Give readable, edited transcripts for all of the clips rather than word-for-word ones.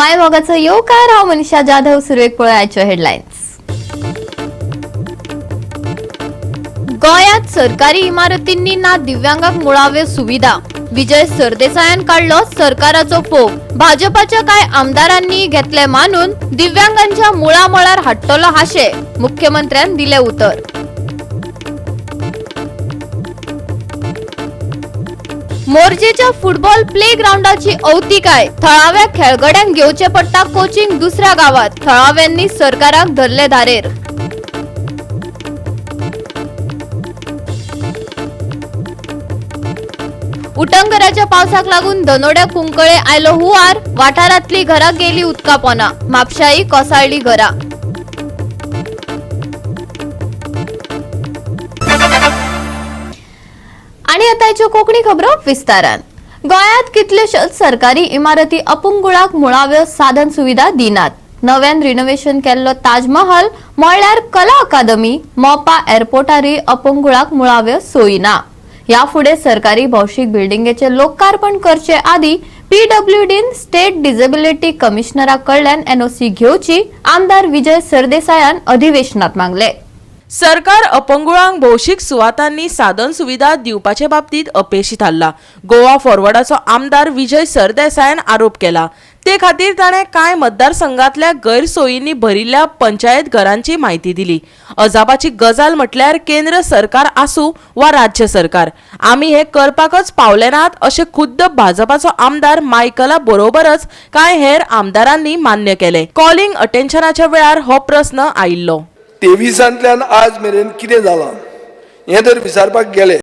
माय मोगाचो येवकार. हांव मनीषा जाधव. सुरवेक पळोवया हेडलायन्स. गोंयांत सरकारी इमारतींनी ना दिव्यांगांक मुळाव्यो सुविधा. विजय सरदेसायान काडलो सरकाराचो फोग. भाजपाच्या कांय आमदारांनी घेतले मानून दिव्यांगांच्या मुळामळार हाडटलो हाशे. मुख्यमंत्र्यान दिले उतर. मोरजेच्या फुटबॉल प्ले ग्राउंडाची अवतिकाय. थळाव्या खेळगड्यांक घेवचे पडटा कोचिंग दुसऱ्या गावात. थळाव्यांनी सरकाराक धरले धारेर. उटंगराच्या पावसाक लागून धनोड्या कुंकळे आयलो हुंवार. वाठारांतली घरां गेली उदका पोना. म्हापशाही कोसळ्ळी घरां. आणि आतांच्यो कोंकणी खबरो विस्तारान. गोंयांत कितल्योश्योच सरकारी इमारती अपंगुळाक मुळाव्यो साधन सुविधा दिनात. नव्यान रिनोव्हेशन केल्लो ताजमहल म्हळ्यार कला अकादमी, मोपा एअरपोर्टारय अपंगुळाक मुळाव्यो सोयी ना. ह्या फुडें सरकारी भौशीक बिल्डिंगेचे लोकार्पण करचे आदी पीडब्ल्यूडीन स्टेट डिसेबिलिटी कमिशनरा कडल्यान एनओसी घेवची, आमदार विजय सरदेसायान अधिवेशनात मागले. सरकार अपंगुळांक भौशीक सुवातांनी साधन सुविधा दिवपाचे बाबतीत अपेशी थारला. गोवा फॉरवर्डाचो आमदार विजय सरदेसायान आरोप केला. ते खातीर ताणें कांय मतदारसंघांतल्या गैरसोयींनी भरिल्ल्या पंचायत घरांची म्हायती दिली. अजापाची गजाल म्हटल्यार केंद्र सरकार आसूं वा राज्य सरकार, आमी हें करपाकच पावले नात अशें खुद्द भाजपाचो आमदार मायकला बरोबरच कांय हेर आमदारांनी मान्य केलें. कॉलिंग अटेन्शनाच्या वेळार हो प्रस्न आयिल्लो. तेविसांतल्यान आज मेरेन कितें जालां हें जर विचारपाक गेले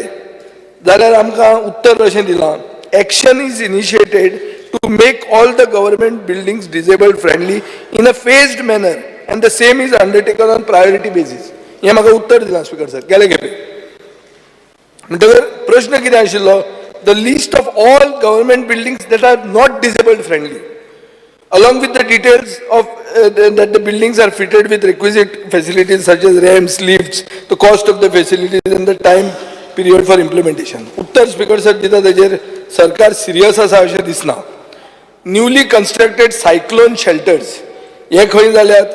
जाल्यार आमकां उत्तर अशें दिलां, action is initiated to make all the government buildings disabled friendly in a phased manner and the same is undertaken on priority basis. हें म्हाका उत्तर दिलां स्पिकर सर गेले खेपे. म्हणटकर प्रश्न कितें आशिल्लो? The list of all government buildings that are not disabled friendly, along with the details of that the buildings are fitted with requisite facilities such as ramps, lifts, the cost of the facilities and the time period for implementation. Uttar speaker sir दिता तेजेर सरकार serious आसा अशें दिसना. Newly constructed cyclone shelters हे खंय जाल्यात?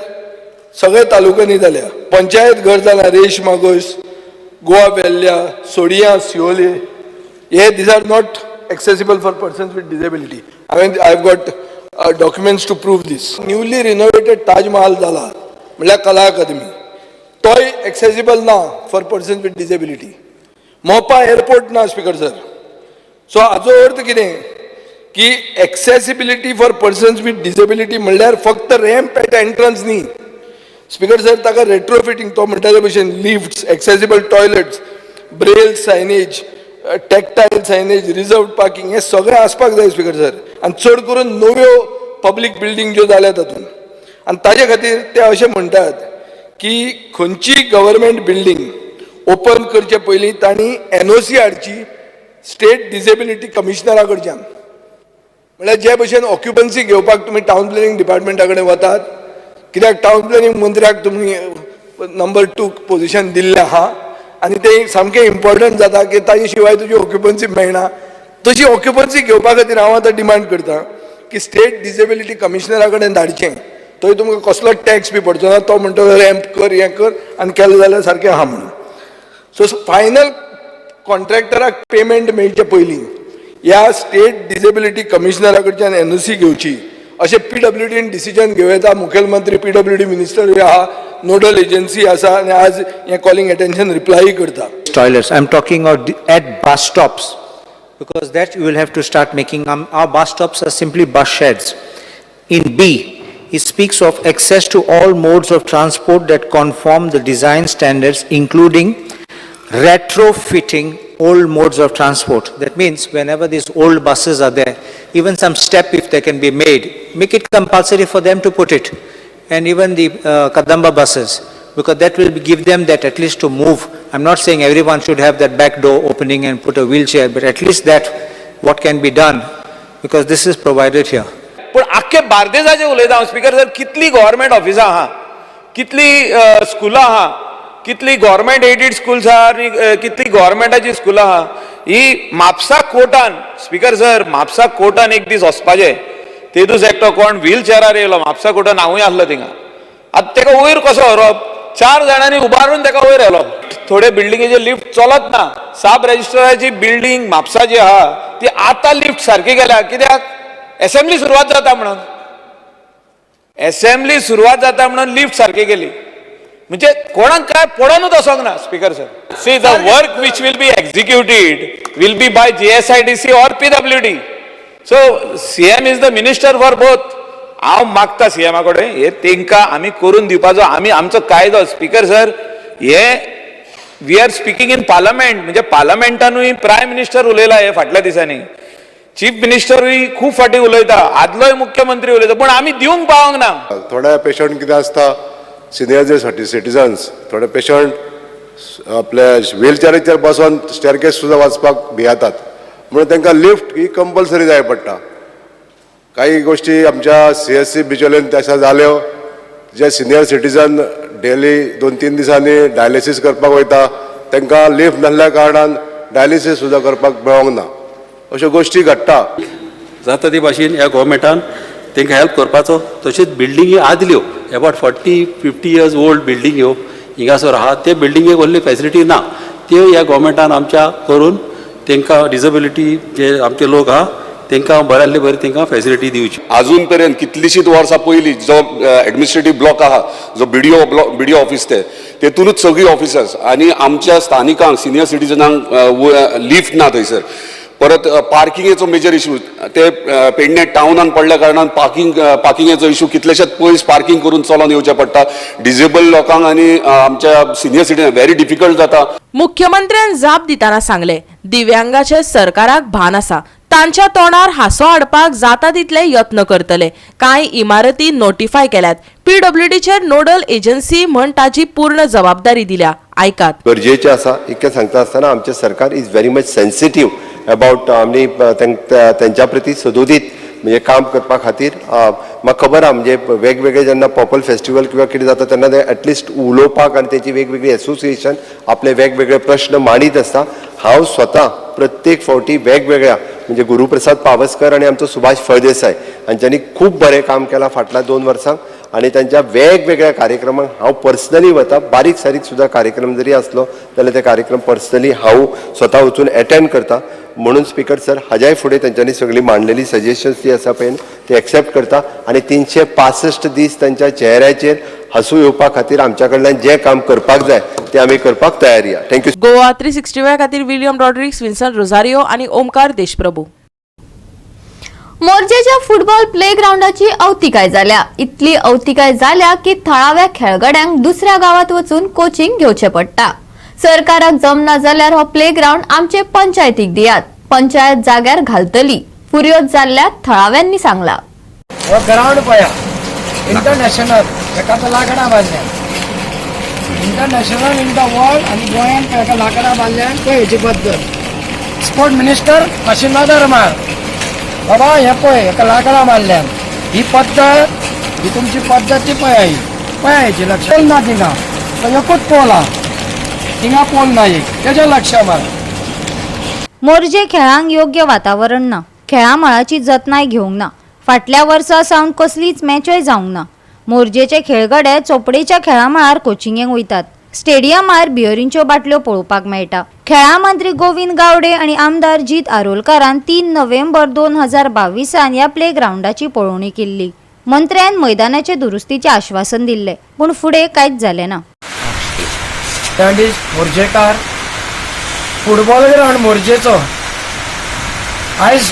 सगळ्या तालुक्यांनी जाल्या. पंचायत घर जाला रेश मागोस, गोवा वेल्ल्या, सोडिया, सिओले हे these are not accessible for persons with disability. हांवें I have got documents to prove this. Newly renovated Taj Mahal जाला म्हणल्यार कला अकादमी, तोय एक्सेसिबल ना for persons with disability. Mopa airport ना स्पिकर सर. सो हाचो अर्थ कितें की accessibility for persons with disability म्हणल्यार फक्त रॅम्प एट एंट्रन्स न्ही स्पिकर सर, ताका रेट्रोफिटींग, तो म्हणटा ते भशेन lifts, accessible toilets, braille signage, tactile signage, reserve parking हे सगळें आसपाक जाय स्पिकर सर. आनी चड करून नव्यो पब्लीक बिल्डींग ज्यो जाल्या तातूंत. आनी ताजे खातीर ते अशें म्हणटात की खंयची गव्हर्मेंट बिल्डींग ओपन करचे पयलीं तांणी एनओसी हाडची स्टेट डिसेबिलिटी कमिशनरा कडच्यान. म्हणल्यार जे भशेन ऑक्युपन्सी घेवपाक तुमी टावन प्लॅनिंग डिपार्टमेंटा कडेन वतात, कित्याक टावन प्लॅनिंग मंत्र्याक तुमी नंबर टू पोझिशन दिल्लें आहा आनी तें सामकें इम्पॉर्टंट जाता की ताजे शिवाय तुजी ऑक्युपन्सी मेळना, तशी ऑक्युपन्सी घेवपा खातीर हांव आतां डिमांड करता की स्टेट डिसेबिलिटी कमिशनरा कडेन धाडचें. थंय तुमकां कसलोच टॅक्स बी पडचो ना. तो म्हणटलो रॅम्प कर, हें कर आनी केलें जाल्यार सारकें आहा म्हणून. सो फायनल कॉन्ट्रॅक्टराक पेमेंट मेळचे पयलीं ह्या स्टेट डिसेबिलिटी कमिशनरा कडच्यान एनओसी घेवची अशें पीडब्ल्यूडीन डिसिजन घेवं येता. मुखेलमंत्री पीडब्ल्यूडी मिनिस्टर आहा, नोडल एजन्सी आसा आनी आज हें कॉलिंग एटेन्शन रिप्लाय करता. Toilets. I'm talking of at bus stops, because that you will have to start making. Our bus stops are simply bus sheds. In B, it speaks of access to all modes of transport that conform the design standards, including retrofitting old modes of transport. That means whenever these old buses are there, even some step if they can be made, make it compulsory for them to put it. And even the Kadamba buses, because that will give them that at least to move. I'm not saying everyone should have that back door opening and put a wheelchair, but at least that, what can be done, because this is provided here. पूण आख्खे बार्देजाचे उलयता हांव speaker sir. कितली government ऑफिसां आहा, कितली स्कुलां आहा, कितली गव्हर्मेंट एडीड स्कुल्स आहा आनी कितली गव्हर्मेंटाची स्कुलां आहा. ही म्हापसा कोर्टान स्पिकर सर, म्हापसा कोर्टान एक दीस वचपाचें. तेदूस एकटो कोण व्हील चेरार येयलो म्हापसा कुठं नांवूय आसलो थिंगा. आतां तेका वयर कसो व्हरप? चार जाणांनी उबारून तेका वयर व्हेलो. थोडे बिल्डिंगेचे लिफ्ट चलत ना. सब रजिस्ट्राराची बिल्डींग म्हापसा जी आहा ती आतां लिफ्ट सारकी केल्या. कित्याक? एसेंब्ली सुरवात जाता म्हणून. एसेंब्ली सुरवात जाता म्हणून लिफ्ट सारकी केली. म्हणजे कोणाक काय पडोनूच वचोंक ना speaker sir. See, the work which will be executed will be by GSIDC or PWD. So CM is the minister for both. हांव मागता सीएमा कडेन हे तेंकां आमी करून दिवपाचो आमी आमचो कायदो. स्पीकर सर, हे we are speaking in parliament. म्हणजे पार्लमेंटानूय प्रायम मिनिस्टर उलयला हे फाटल्या दिसांनी, चीफ मिनिस्टरूय खूब फाटीं उलयता, आदलोय मुख्यमंत्री उलयता, पूण आमी दिवंक पावोंक ना. थोड्या पेशंट कितें आसता, सिनियर जे सिटीजन्स, थोडे पेशंट आपल्या व्हीलचेराचेर बसोन स्टेरकेस सुद्दां वचपाक भियेतात, म्हणून तांकां लिफ्ट ही कंपल्सरी जाय पडटा. काही गोष्टी आमच्या सीएससी बिचोलेन तशें जाल्यो, जे सिनियर सिटीजन डेली 2-3 दिसांनी डायलिसीस करपाक वयता, तांकां लिफ्ट नासल्या कारणान डायलिसीस सुद्दां करपाक मेळोंक ना. अश्यो गोश्टी घडटा. जाता ते भाशेन ह्या गोवोरमेंटान तांकां हेल्प करपाचो. तशेंच बिल्डिंगी आदल्यो एबावट 40-50 इयर्स ओल्ड बिल्डिंग्यो हिंगासर आहा, ते बिल्डिंगेक व्हडली फेसिलिटी ना, त्यो ह्या गोवोरमेंटान आमच्या करून तांकां डिजेबिलिटी जे आमचे लोक आहा तांकां बऱ्यांतली बरी तांकां फेसिलिटी दिवची. अजून पर्यंत कितलीशीच वर्सां पयलीं जो एडमिनिस्ट्रेटीव ब्लॉक आहा, जो बीडीओ ब्लॉक, बीडीओ ऑफिस, ते तेतूनच सगळीं ऑफिसर्स आनी आमच्या स्थानिकांक, सिनियर सिटीजनांक लिफ्ट ना थंयसर. परत पार्किंगेचो मेजर इशू, ते पेडणे टावनान पडल्या कारणान पार्किंगेचो इशू, कितलेशेच पयस पार्किंग करून चलोन येवचें पडटा डिजेबल लोकांक आनी आमच्या सिनियर सिटीजन व्हेरी डिफिकल्ट जाता. मुख्यमंत्र्यान जाप दितना सांगले, दिव्यांगाचे सरकाराक भान आसा, तांच्या तोंडार हांसो हाडपाक जाता तितले यत्न करतले. कांय इमारती नोटिफाय केल्यात. पीडब्ल्यूडीचेर नोडल एजन्सी म्हण ताची पूर्ण जबाबदारी दिल्या. आयकात. गरजेचें आसा इतकें सांगता आसतना आमचें सरकार is very much sensitive about आमी तेंच्या प्रती सदोदीत म्हणजे काम करपा खातीर. म्हाका खबर आहा, म्हणजे वेगवेगळे जेन्ना पर्पल फेस्टिवल किंवा कितें जाता तेन्ना ते एटलिस्ट उलोवपाक आनी तेंची वेगवेगळी एसोसिएशन आपले वेगवेगळे प्रश्न मांडीत आसता. हांव स्वता प्रत्येक फावटी वेगवेगळ्या म्हणजे गुरुप्रसाद पावसकर आनी आमचो सुभाष फळदेसाय हांच्यांनी खूब बरें काम केलां फाटल्या 2 वर्सांक आनी तांच्या वेगवेगळ्या कार्यक्रमांक हांव पर्सनली वता. बारीक सारीक सुद्दां कार्यक्रम जरी आसलो जाल्यार ते कार्यक्रम पर्सनली हांव स्वता वचून एटेंड करता. म्हणून स्पीकर सर, हाज्याय फुडें तेंच्यांनी सगळीं मांडलेली सजेशन्स जी आसा पळय ती एक्सेप्ट करता आनी 365 दीस तांच्या चेहऱ्याचेर हांसू येवपा खातीर आमच्या कडल्यान जें काम करपाक जाय तें आमी करपाक तयारी आहा. Thank you. Goa 360 खातीर विलियम रॉड्रिक्स, विन्सन रोझारियो आनी ओमकार देशप्रभू. मोरजेच्या फुटबॉल प्ले ग्राउंडाची अवतिकाय जाल्या. इतली अवतिकाय जाल्या की थळाव्या खेळगड्यांक दुसऱ्या गावात वचून कोचिंग घेवचें पडटा. सरकाराक जमना जाल्यार हो प्ले ग्राउंड आमचे पंचायतीक दियात, पंचायत जाग्यार घालतली, फुर्योज जाल्ल्या थळाव्यांनी सांगला. हो ग्रावंड पळया, इंटरनॅशनल, हेका आतां लाकडां बांदल्या, इंटरनॅशनल इन the world, आनी गोंयान हेका लाकडां बांदल्यान. पळय हेची पद्दत. स्पोर्ट मिनिस्टर, मातशी नदर मार बाबा. हें पळय, हेका लाकडां बांदल्यान. ही पद्दत, ही तुमची पद्दत ती पळया. ही पळया, हेची लक्ष पोल ना थिंगा. तो एकूच पोल आहा थिंगा, पोल ना एक, तेजेर लक्ष मार. मोरजे खेळांक योग्य वातावरण ना. खेळां मळाची जतनाय घेवंक ना. फाटल्या वर्सा सावन कसलीच मॅचय जावंक ना. मोरजेचे खेळगडे चोपडेच्या खेळां मळार कोचिंगेक वयतात. स्टेडियमार बियरींच्यो बाटल्यो पळोवपाक मेळटा. खेळां मंत्री गोविंद गावडे आनी आमदार जीत आरोलकारान 3 नोव्हेंबर 2022 ह्या प्ले ग्रावंडाची पळोवणी केल्ली. मंत्र्यान मैदानाचे दुरुस्तीचें आश्वासन दिल्लें, पूण फुडें कांयच जालें ना. That is Morjekar football ground. मोरजेचो आयज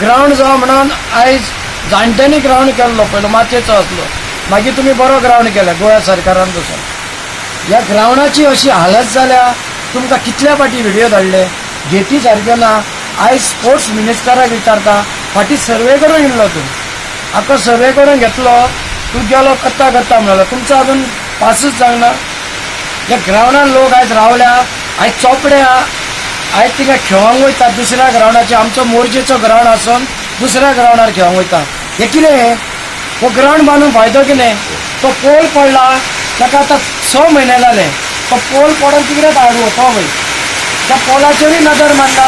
ग्रावंड जावं म्हणून आयज जाणट्यांनी ग्रावंड केल्लो. पयलो मातयेचो आसलो, मागीर तुमी बरो ग्रावंड केला गोवा सरकारान बसून. ह्या ग्रावंडाची अशी हालत जाल्या. तुमकां कितल्या फाटी व्हिडिओ धाडले, गेटी सारक्यो ना. आयज स्पोर्ट्स मिनिस्टराक विचारता, फाटीं सर्वे करून येयल्लो तूं, आतां सर्वे करून घेतलो तूं, गेलो करता करता म्हणलो, तुमचो अजून पासूच जावंक ना. ह्या ग्रावंडार लोक आयज रावल्या, आयज चोपड्या आयज थिंगा खेळोंक वयता दुसऱ्या ग्रावंडाचेर. आमचो मोरजेचो ग्रावंड आसून दुसऱ्या ग्रावंडार खेळोंक वयता, हें कितें? हो ग्रावंड बांदून फायदो कितें? तो पोल पडला, ताका आतां 6 म्हयने जाले. तो पोल पडोन तिकडेच हाडू तो वय, त्या पोलाचेरूय नदर मारना.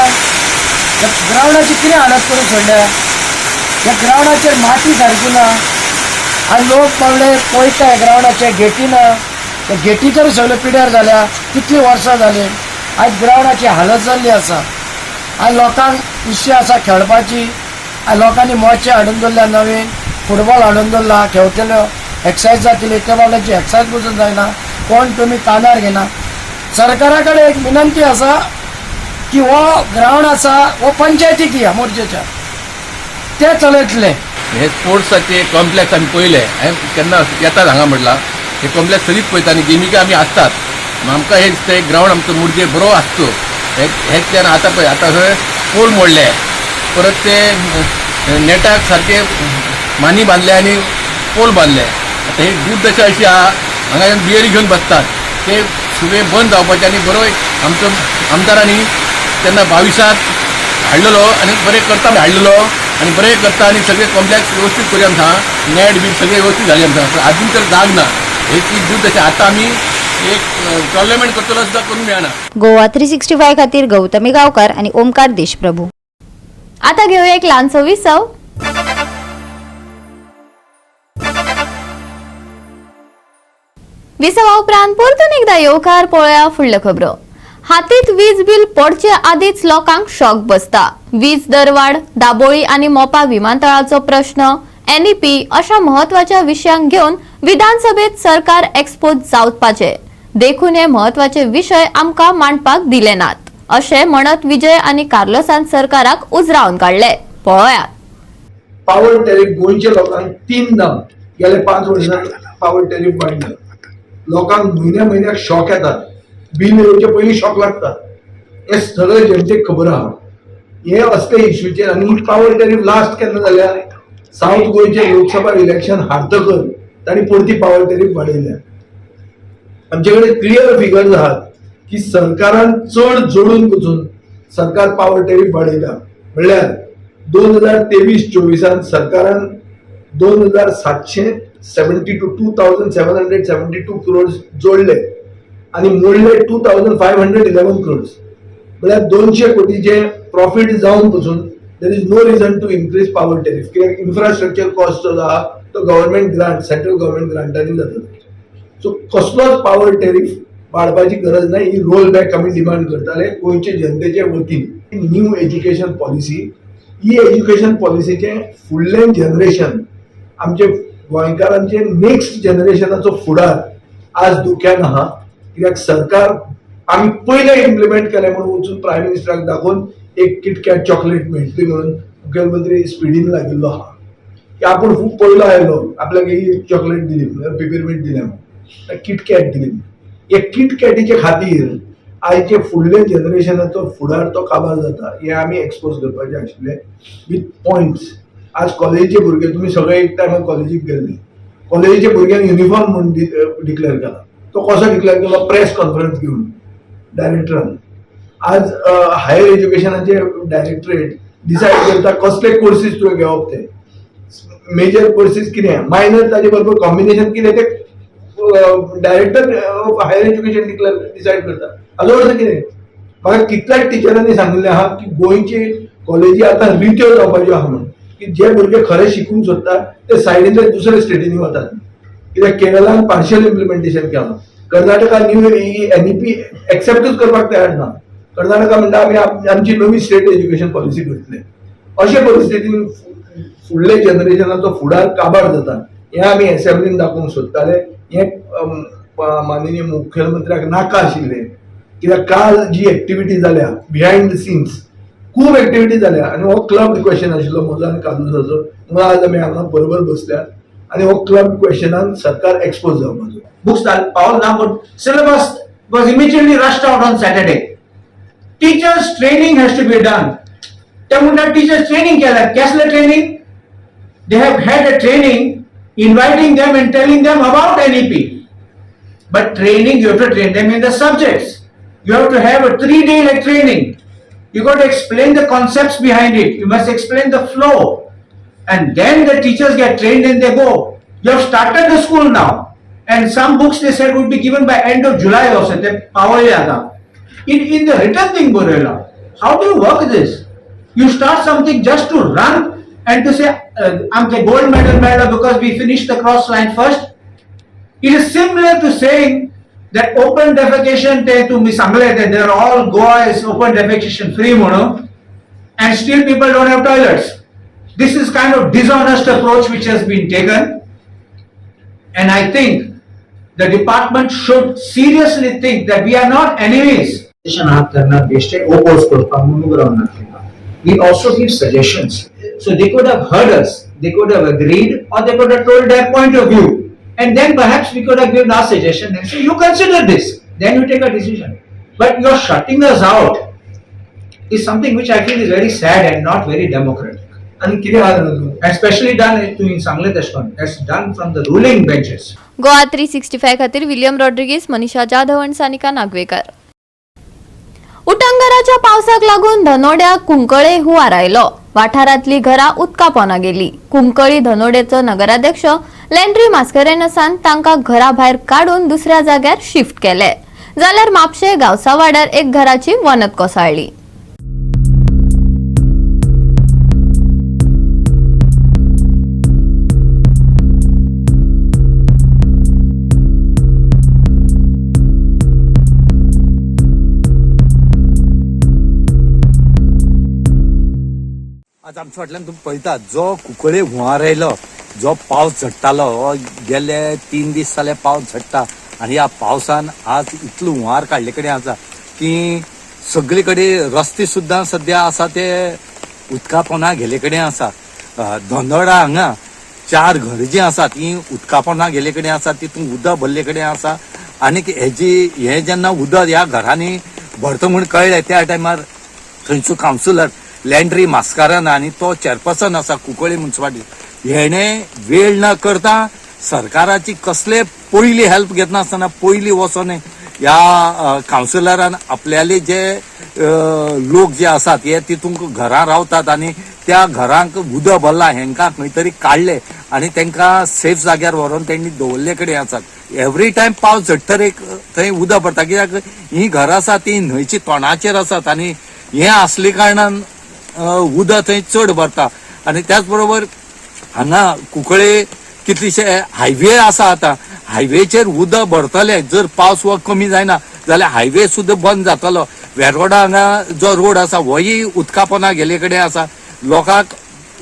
त्या ग्रावंडाची कितें हालत करून सोडल्या. ह्या ग्रावंडाचेर माती सारकी ना. आनी लोक बाबडे पळयता ग्रावंडाचे गेटी ना, त्या गेटी तर सगळ्यो पिड्यार जाल्या, कितलीं वर्सां जालीं. आयज ग्रावंडाची हालत जाल्ली आसा. आनी लोकांक इच्छा आसा खेळपाची. आनी लोकांनी मोचे हाडून दवरल्या, नवीन फुटबॉल हाडून दवरला, खेळटल्यो, एक्सरसायज जातली. त्या बाबड्यांची एक्सरसायज पसून जायना, कोण तुमी कानार घेना. सरकारा कडेन एक विनंती आसा की हो ग्रावंड आसा हो पंचायतीक दिया मोर्जेच्या, ते चलयतले. हे स्पोर्ट्साचे कॉम्प्लेक्स आमी पळयले. हांवें केन्ना येतात हांगा म्हटलां, हे कॉम्प्लेक्स सदींच पळयता आनी गेमीक आमी आसतात. आमकां हे दिसता एक ग्रावंड आमचो मुरजे बरो आसचो. हेच आतां पळय, आतां थंय पोल मोडले, परत ते नेटाक सारके मानी बांदले आनी पोल बांदले. आतां ही दुर्दशा अशी आहा, हांगा येवन बियरी घेवन बसतात. ते सगळे बंद जावपाचे आनी बरो आमचो आमदारांनी तेन्ना 22 हाडलेलो आनी बरें करता हाडलेलो आनी बरें करता आनी सगळे कॉम्प्लेक्स व्यवस्थीत करूया आमकां, नेट बी सगळे व्यवस्थीत जाले आमकां, पूण आजून तर जाग ना. हे ती दुर्दशा. आतां आमी एक टोर्नामेंट करतलो सुद्दां करूंक मेळना. गोवा 365 खातीर गौतमी गांवकार आनी ओमकार देशप्रभू. आता घेऊया एक ल्हानसो विसव. विसवा उपरांत परतून एकदा येवकार. पळोवया फुडल्यो खबरो. हातीत वीज बिल पडचे आदीच लोकांक शॉक बसता. वीज दरवाड, दाबोळी आनी मोपा विमानतळाचो प्रश्न, एनईपी अशा म्हत्वाच्या विशयांक घेवन विधानसभेत सरकार एक्सपोज जावपाचे, देखून हे म्हत्वाचे विशय आमकां मांडपाक दिले नात अशें म्हणत विजय आनी कार्लोसान सरकाराक उजरावन काडले. पळोवयात. पावर टॅरिफ गोंयच्या लोकांक तीनदां गेले 5 वर्सां पावर टॅरिफ वाडला. लोकांक म्हयन्या म्हयन्याक शॉक येतात, बील येवचे पयलीं शॉक लागता. हें सगळें जनतेक खबर आहा. हे असले इश्यूचेर आनी पावर टॅरिफ लास्ट केन्ना जाल्या, सावथ गोंयचे लोकसभा इलेक्शन हारतकच तांणी परती पावर टॅरिफ वाडयल्या. आमचे कडेन क्लियर फिगर्स आहात की सरकारान चड जोडून पसून सरकार पावर टॅरिफ वाडयला. म्हणल्यार 2023-24 सरकारान 2772, 2772 crores जोडले आनी मोडले 2511 crores. म्हळ्यार 200 कोटीचे प्रॉफीट जावन पसून there is no reason to increase power tariff. कित्याक इन्फ्रास्ट्रक्चर कॉस्ट जो आहा तो गव्हर्मेंट ग्रांट, सेंट्रल गव्हर्मेंट ग्रांटांनी जाता. सो कसलोच पावर टॅरिफ वाडपाची गरज ना. ही रोल बॅक आमी डिमांड करताले गोंयचे जनतेचे वतीन. न्यू एज्युकेशन पॉलिसी, ही एज्युकेशन पॉलिसीचे फुडलें जनरेशन, आमचे गोंयकारांचे नेक्स्ट जनरेशनाचो फुडार आज धोक्यान आहा. कित्याक सरकार आमी पयलें इम्प्लिमेंट केलें म्हणून वचून प्रायम मिनिस्टराक दाखोवन एक किटकॅट चॉकलेट मेळटली म्हणून मुखेलमंत्री स्पिडीन लागिल्लो आहा की आपूण खूब पयलो आयलो, आपल्याक ही चॉकलेट दिली, पिपरमिंट दिलें म्हणून किटकॅट दिली. हे किटकॅटीचे खातीर आयचे फुडले जनरेशनाचो फुडार तो काबार जाता, हे आमी एक्सपोज करपाचे आशिल्ले विथ पॉयंट्स. आज कॉलेजीचे भुरगे, तुमी सगळे एक टायमार कॉलेजीक गेल्ले, कॉलेजीच्या भुरग्यांक युनिफॉर्म म्हूण डिक्लेअर केला. तो कसो डिक्लेअर केलो? प्रेस कॉन्फरन्स घेवन डायरेक्टरान. आज हायर एज्युकेशनाचे डायरेक्टरेट डिसायड करता कसले कोर्सीस तुवें घेवप, ते मेजर कोर्सीस कितें, मायनर ताजे बरोबर कॉम्बिनेशन कितें, ते director of higher education declare decide करता. हाजो अर्थ कितें? म्हाका कितल्याच टिचरांनी सांगिल्लें आहा की गोंयची कॉलेजी आतां रित्यो जावपाच्यो आहा म्हणून, की जे भुरगे खरे शिकूंक सोदतात ते सायडींतले दुसऱ्या स्टेटींनी वतात. कित्याक केरळान पार्शियल इम्प्लिमेंटेशन केलां, कर्नाटका न्यू एनईपी एक्सेप्टूच करपाक तयार ना. कर्नाटका म्हणटा आमी आमची नवी स्टेट एज्युकेशन पॉलिसी करतले. अशे परिस्थितीन फुडले जनरेशनाचो फुडार काबार जाता, हें आमी एसेंब्लीन दाखोवंक सोदताले. हें माननीय मुखेलमंत्र्याक नाका आशिल्लें. कित्याक काल जी एक्टिविटी जाल्या बिहायंड the scenes, खूब एक्टिविटी जाल्या आनी हो क्लब क्वेश्चन आशिल्लो म्हजो आनी कार्लुसाचो, म्हणून आज आमी हांगा बरोबर बसल्यात आनी हो क्लब क्वेश्चनान सरकार एक्सपोज जावपाचो. Books पावल ना, but syllabus was immediately rushed out on Saturday. Teachers training has to be done. ते म्हणटात टीचर्स ट्रेनिंग केल्या. कसलें training? They have had a training inviting them and telling them about NEP. But training, you have to train them in the subjects. You have to have a 3-day like training. You got to explain the concepts behind it. You must explain the flow. And then the teachers get trained and they go. You have started the school now. And some books they said would be given by end of July also. They पावयले आता. In the written thing बरयला. How do you work this? You start something just to run And to say आमचे gold medal मेळ्ळो because we finish the cross line first, it is similar to saying that open defecation ते तुम्ही सांगले ते there all Goa is open defecation free म्हणून, and still people don't have toilets. This is kind of dishonest approach which has been taken, and I think the department should seriously think that we are not enemies. आहात तेन्ना बेश्टे oppose करपाक म्हणून ground ना. We also give suggestions. So they could have heard us, they could have agreed, or they could have told their point of view. And then perhaps we could have given our suggestion and say, you consider this, then you take a decision. But you're shutting us out is something which I feel is very sad and not very democratic. आनी कितें आहा जाणा तूं? Especially done तुवें सांगलें तशें करून, that's done from the ruling benches. Goa 365 खातीर विलियम रॉड्रिगीस, मनीषा जाधव आनी सानिका नागवेकर. उटंगराच्या पावसाक लागून धनोड्या कुंकळे हुंवार आयलो. वाठारांतली घरां उदका पोना गेली. कुंकळी धनोडेचो नगराध्यक्ष लँड्री मास्करेनसान तांकां घरा भायर काडून दुसऱ्या जाग्यार शिफ्ट केले. जाल्यार म्हापशें गांवसावाड्यार एक घराची वनत कोसळ्ळी. आज आमच्या फाटल्यान तुमी पळयतात जो कुंकळे हुंवार आयलो, जो पावस झडटालो, हो गेले 3 दीस जाले पावस झडटा आनी ह्या पावसान आज इतलो हुंवार काडले कडेन आसा की सगळे कडेन रस्ते सुद्दां सद्या आसा ते उदका पोंदा गेले कडेन आसा. धोंदोडा हांगा 4 घरां जीं आसा तीं उदका पोंदा गेले कडेन आसा, तितून उदक भरले कडेन आसा. आनी हेजी हें जेन्ना उदक ह्या घरांनी भरता म्हूण कळ्ळें त्या टायमार थंयचो कावन्सिलर लँड्री मास्कारान आनी तो चेअरपर्सन आसा कुंकळी मुन्सिपालिटी, हेणे वेळ न करता सरकाराची कसले पयली हेल्प घेतनासतना पयली वचोन ह्या कावन्सिलरान आपल्याले जे लोक जे आसात हे तितूंक घरां रावतात आनी त्या घरांक उदक भरला हेंकां खंय तरी काडले आनी तांकां सेफ जाग्यार व्हरोन तेंणी दवरले कडेन आसात. एवरी टायम पावस झडटर एक थंय उदक भरता, कित्याक ही घरां आसा ती न्हंयची तोंडाचेर आसात आनी हें आसले कारणान उदक थंय चड भरता. आनी त्याच बरोबर हांगा कुंकळे कितलेशे हायवे आसा, आतां हायवेचेर उदक भरतले जर पावस हो कमी जायना जाल्यार हायवे सुद्दां बंद जातलो. वेरवडा हांगा जो रोड आसा होय उदका पोंदा गेले कडेन आसा, लोकांक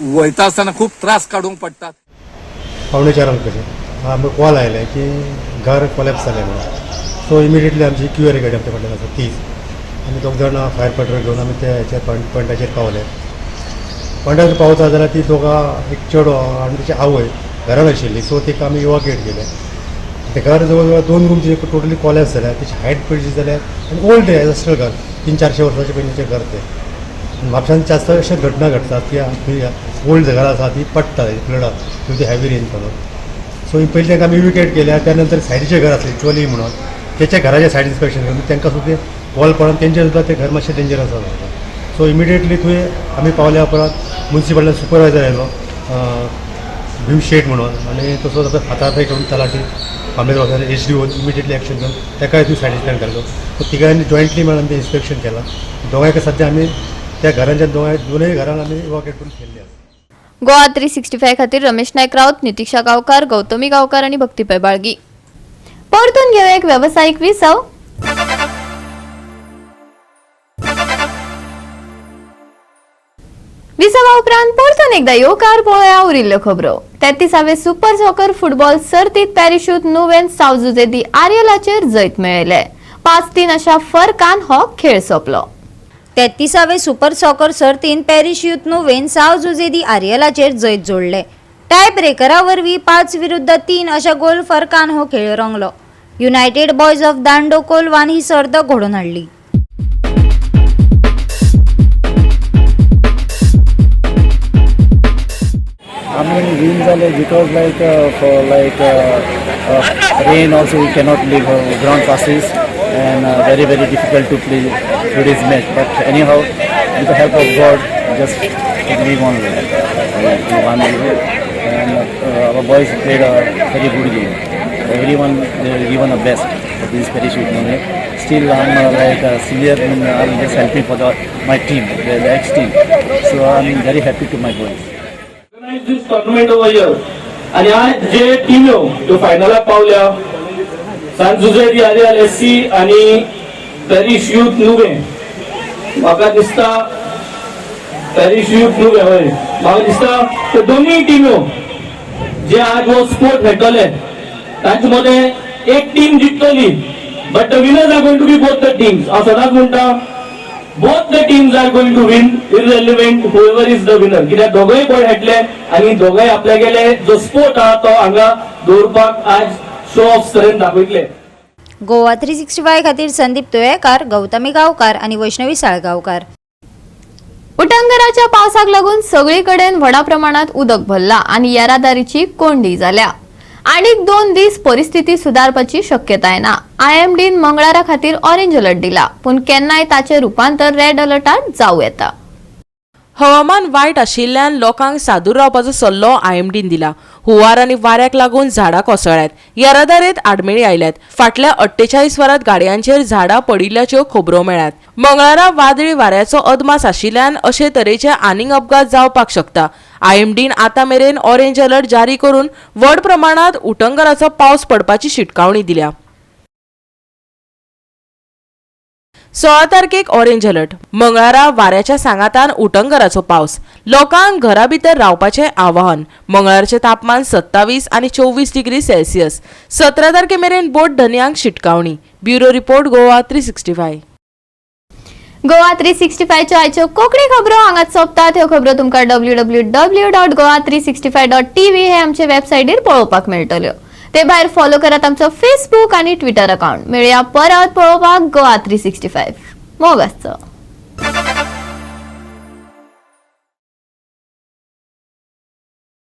वयता आसतना खूब त्रास काडूंक पडटात. 3:45 कशें आमकां कॉल आयले की घर कोलॅप्स जालें म्हणून. सो इमिडिएटली आमची क्यू आर गाडी आमच्या फाटल्यान आसा तीच, आमी दोग जाण फायर फायटर घेवन आमी त्या हेच्या पॉयंटाचेर पावले. पॉयंटाचेर पावता जाल्यार ती दोगां एक चेडो आनी तिची आवय घरान आशिल्ली. सो तिका आमी इवाक्युएट केलें. ते घर जवळ जवळ 2 रूम तिचे टोटली कोलॅप्स जाल्या, तिची हायट पळयली जाल्यार आनी ओल्ड एन्सेस्ट्रल घर, 300-400 वर्सांचे पयलींचें घर तें. म्हापशान जास्त अश्यो घटना घडटात की ओल्ड घरां आसा ती पडटा फ्लडाक ड्यू टू हेवी रेन पडून. सो पयलीं तांकां आमी इविकेट केल्या. त्या नंतर सायडीचें घर आसलें चोली म्हणून, तेच्या घराचें सायड इन्स्पेक्शन करून तांकां सुद्दां कॉल पडून तेंचें सुद्दां तें घर मातशें डेंजरस आसा. सो इमिडिएटली थंय आमी पावल्या उपरांत मुन्सिपालिटी सुपरवायजर आयलो भीम शेट म्हणून, आनी तसोच आतां हाता करून तलाठी मामलेदार H D O immediately action घेवन ताकाय थंय सायडींतल्यान घालो. सो तिगांनी जॉयंटली मेळून आमी इन्स्पेक्शन केलां. दोगांयक सद्या आमी त्या घरांच्या दोनूय घरान आमी इवाक्युएट करून केल्ली आसा. गोवा 365 खातीर रमेश नायक राऊत, नितिक्षा गांवकार, गौतमी गांवकार आनी भक्ती पेबाळगी. परतून घेवया एक वेवसायीक विसव. विसवा उपरांत परतून एकदा येवकार पळोवया उरिल्ल्यो खबरो. 33वे सुपर सॉकर फुटबॉल सर्तीत पॅरिशूत नुवेन साव जुजे दी आर्यलाचेर जैत मेळयले. 5-3 अशा फरकान हो खेळ सोंपलो. 33वे सुपर सॉकर सर्तीन पॅरिश युथ नुवेन साव जुजे दी आर्यलाचेर जैत जोडले. टाय ब्रेकरा वरवीं 5-3 अशा गोल फरकान हो खेळ रंगलो. युनायटेड बॉयज ऑफ दांडो कोलवान ही सर्त घडोवन हाडली. I mean, win जाले because like for like rain also we cannot leave ground passes and very very difficult to play today's match. But anyhow, with the help of God, just we won. We won and our boys played a very good game. Everyone given the best for this parachute moment. Still, I'm like a senior. I'm just helping for my team, the ex team. So I'm very happy to my boys. Organize this tournament over here आनी आज जे टिम्यो त्यो फायनलाक पावल्या, सान जुझे दी Areal SC आनी parish youth नुवें, म्हाका दिसता parish youth नुवें, हय, म्हाका दिसता ते दोनूय टिम्यो जे आज हो स्पोर्ट खेळटले तांचे मदें एक team जिखतली, but the winners are going to be both the teams. हांव सदांच म्हणटा, both the teams are going to win, irrelevant whoever is the winner, कित्याक दोगूय बरे खेळटले आनी दोगूय आपल्यागेले जो स्पोर्ट आहा तो हांगा दवरपाक आज शो ऑफ स्ट्रेंथ दाखयतले. गोवा 365 खातीर संदीप तुयेकार, गौतमी गांवकार आनी वैष्णवी साळगांवकार. उटंगराच्या पावसाक लागून सगळी कडेन व्हडा प्रमाणात उदक भरला आनी येरादारीची कोंडी जाल्या. आनीक 2 दीस परिस्थिती सुदारपाची शक्यताय ना. आयएमडीन मंगळारा खातीर ऑरेंज अलर्ट दिला, पूण केन्नाय ताचे रुपांतर रेड अलर्टात जावं येता. हवामान वायट आशिल्ल्यान लोकांक सादूर रावपाचो सल्लो आयएमडीन दिला. हुंवार आनी वाऱ्याक लागून झाडां कोसळ्ळ्यात, येरादारेंत आडमेळी आयल्यात. फाटल्या 48 वरांत गाडयांचेर झाडां पडिल्ल्याच्यो खबरो मेळ्ळ्यात. मंगळारा वादळी वाऱ्याचो अदमास आशिल्ल्यान अशे तरेचे आनीक अपघात जावपाक शकता. आयएमडीन आतां मेरेन ऑरेंज अलर्ट जारी करून व्हड प्रमाणात उटंगराचो पावस पडपाची शिटकावणी दिल्या. 16 तारखेक ऑरेंज अलर्ट. मंगळारा वाऱ्याच्या सांगातान उटंगराचो पावस. लोकांक घरा भितर रावपाचें आवाहन. मंगळारचें तापमान 27 आनी 24 डिग्री सेल्सियस. 17 तारखे मेरेन बोट धनयांक शिटकावणी. Bureau report, Goa 365. Goa 365च्यो आयच्यो कोंकणी खबरो हांगाच सोंपतात. ह्यो खबरो तुमकां www.goa365.tv हे आमचे वेबसायटीर पळोवपाक मेळटल्यो. ते भायर फॉलो करात आमचो फेसबूक आनी ट्विटर अकाउंट. मेळया परत पळोवपाक गोवा 365. मोग आसचो.